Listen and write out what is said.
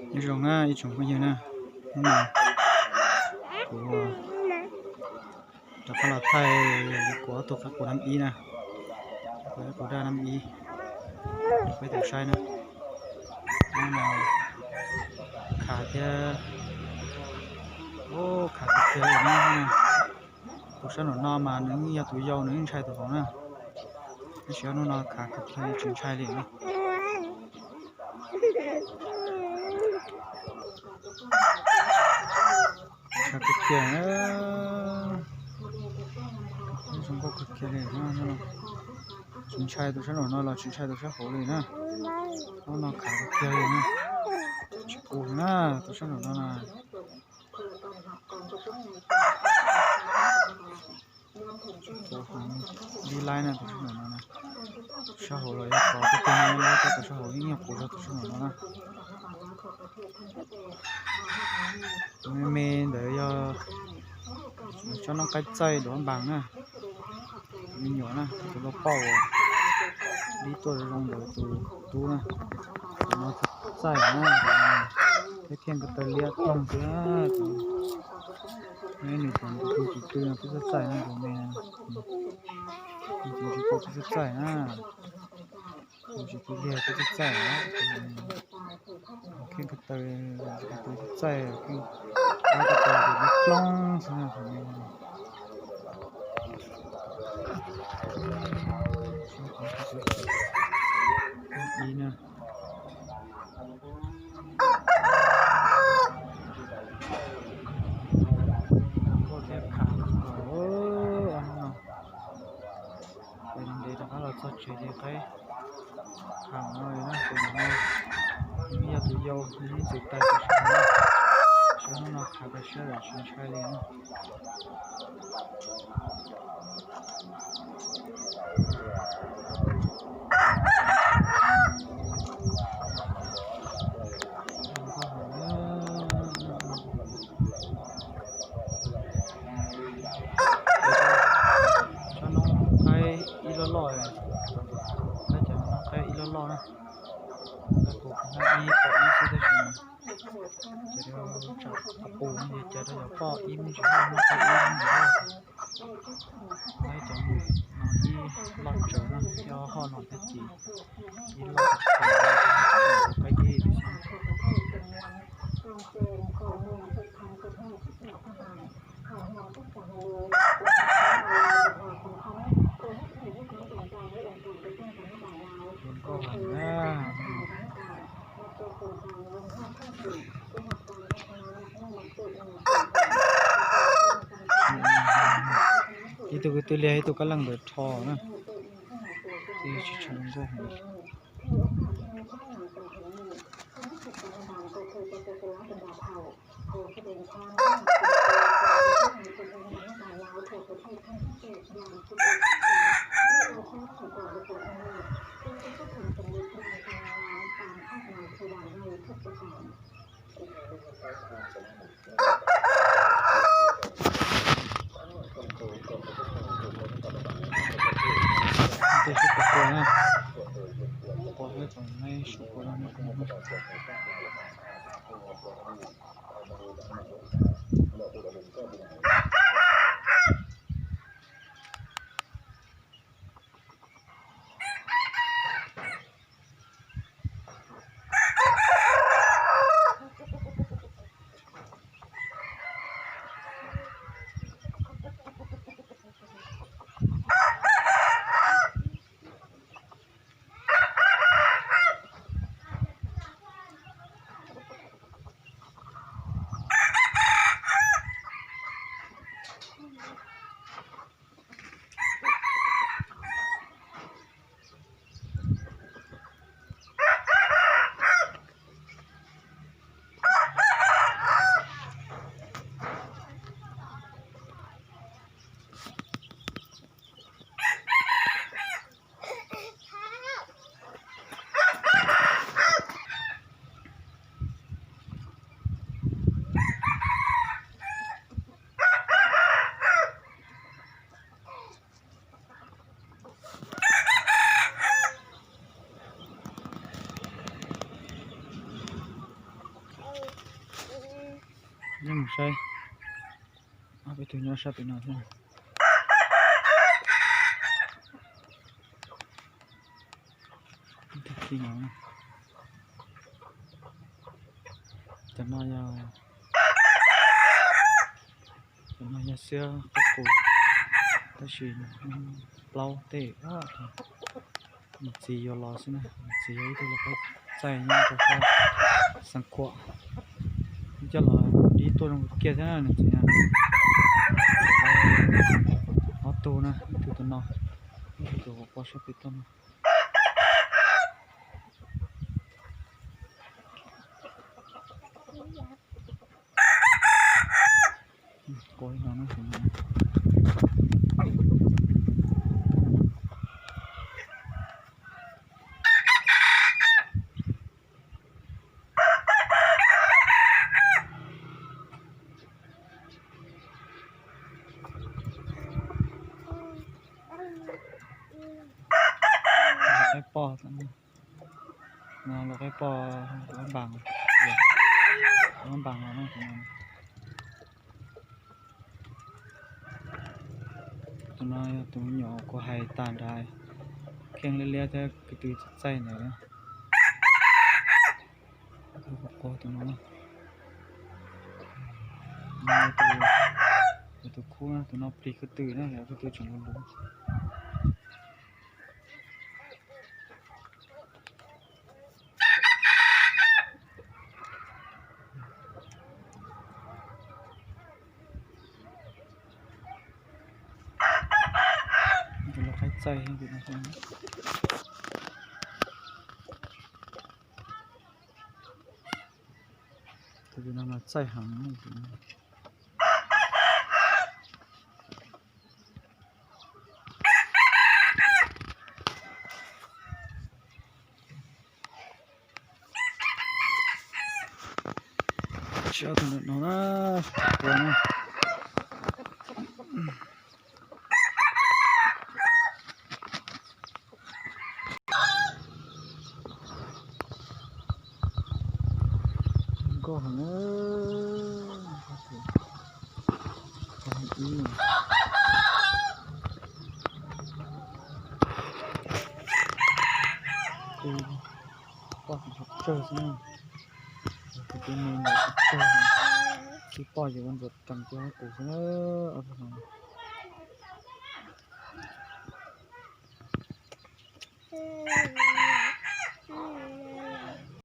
Nyob zoo na ib tsoom phooj ywg na, hnub no kuv rov qab los thaij kuv ob tug qaib qus nab ib na, kuv qaib qus daj nab ib, peb tus saib na. Hnub no khav thiab, khav kawg kiag li na. Tus sab nraum no mas nws yeej yog tus yau, nws yeej ntshai tus hauv na. Tab sis hnub no khav kawg kiag li, tsis ntshai li na. Khav kawg kiag, zoo nkauj kawg kiag li. Tsis ntshai tus sab nraum no los tsis ntshai tus sab hauv li na. Hnub no khav kawg kiag li na. Tsis pus na, tus sab nraum no na. Tus heev li laib na, tus sab nraum no na. Sab hauv los yog qhov twg twg no, tus sab hauv yeej yog qus zog tus sab nraum no na. Tus me me ntawd yog tsob noob qaib txaij duav npas na. Me nyuam na, tus loj pauj uas dib tuaj zoo zoo ntawd tus tub na. Tus no txaij na, thiab kheej ko taw liab ploog thiab. Nws tus ntxim tus ntxim twb txaij txaij na, tus me ntxim tus ntxim twb txaij txaij na. Tus ntxim tus liag twb txaij txaij na. Kheej ko taw, tus twb txaij, kheej ko taw liab ploog xwb na. Ib na. Nkauj thiab khav kawg. Ces ntev rov qab los txog tsev ces qaib khav no li na, tus no nws yeej yog tus yau, nws yeej txwm tais tus sab hauv na. Sab hnub no khav kawg siab lawm tsis ntshai li na. Tsob noob qaib ib loj loj, tab cov noob qaib ib loj loj na. Tab kuv hnab ib pom ib xwb tab sis mas ces tsam qus no ces cas rau cov poj ib me ntsis loj, noob qaib ib me ntsis loj. Qaib cov no ib loj tsawv na, cov hoj no thiab ces ib loj tsawv, qaib ib xwb. Zoo nkauj heev na. Ib tug kwv tw liag ib tug kab leej ntawd rho na. Tsis tshua zoo nkauj heev. Tes sib pom quas na, quas peb tsoom neb sib pom no. Nyob mus saib, ob peb tug nyob sab pem no thiab. Cov no yog, cov no yog xiab qaib qus, tab sis plaub tej. Nws txiv yuav los xwb na, nws txiv yog ib tug lau qaib txaij nyob rau sab Xeev Khuam, coj los dib tuaj zoo kiag thiab na nws txiv na. Ob tug na, ib tug tus no, ib tug tus qhov sab pem tuaj no. Ua ib no na, tus no. Lau qaib poj, lau qaib poj, lau npas, lau npas no. Tus no yog tus me nyuam kuv hais tas nrad, kheej liab liab thiab ko tw txaij ntawd. Tus no, tus khub, tus no plig ko tw na, ko tw tseem luv luv. Tus lau qaib txaij, tus no mas txaij heev. Tsis ob tug ntawm no na, ua na. Nkauj heev, ib poj tsawg xwb na, tus tib me ntawd tsawg, tib poj ces ua ntxuav rees cov qus xwb na, ob tug no.